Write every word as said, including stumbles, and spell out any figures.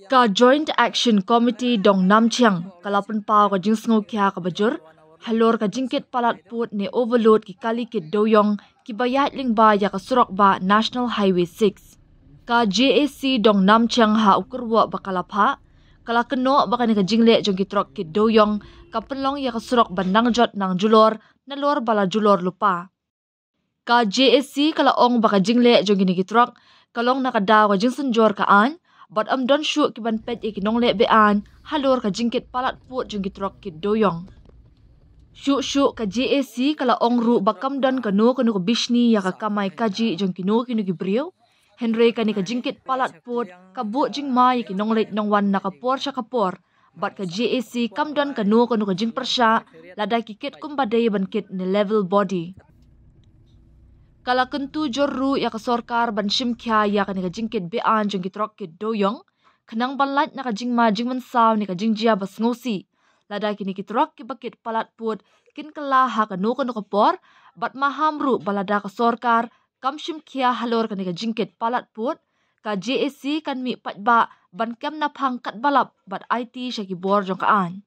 Ka Joint Action Committee Dong Namchiang ka la pynpaw ka jingsngewkhia kaba jur halor ka jingkit palat pud ne overload ki kali kit dewïong kiba ïaid lyngba ïa ka surok bah National Highway six. Ka J A C Dong Namchiang ha u kyrwoh ba ka la phah, ka la kynnoh ba kane ka jingleh jong ki trok kit dewïong ka pynlong ïa ka surok ban nang jot nang julor nalor ba la julor lypa. Ka J A C ka la ong ba ka jingleh jong kine ki trok ka long na ka daw ka jingsynjor ka aiñ, bad ym don shuh ki ban peit ïa ki nongleh be-aiñ halor ka jingkit palat pud jong ki trok kit dewïong. Shuh shuh ka J A C ka la ong ruh ba kam don kano kano ka bishni ïa ka kamai kajih jong kino kino ki briew. Hynrei kane ka jingkit palat pud ka buh jingma ïa ki nongleit nongwan na ka por sha ka por, bad ka J A C kam don kano kano ka jingpyrshah lada ki kit kumba dei ban kit ne level body. Ka la kyntu jur ruh ïa ka sorkar ban shim khia ïa kane ka jingkit be-aiñ jong ki trok kit dewïong, khnang ban lait na ka jingma jingmynsaw ne ka jingjia ba sngewsih lada kine ki trok kiba kit palat pud kin kylla ha kano kano ka por, bad maham ruh ba lada ka sorkar kam shim khia halor kane ka jingkit palat pud, ka J A C kan mih paidbah ban kem na phang katba lap bad aiti sha ki bor jong ka aiñ.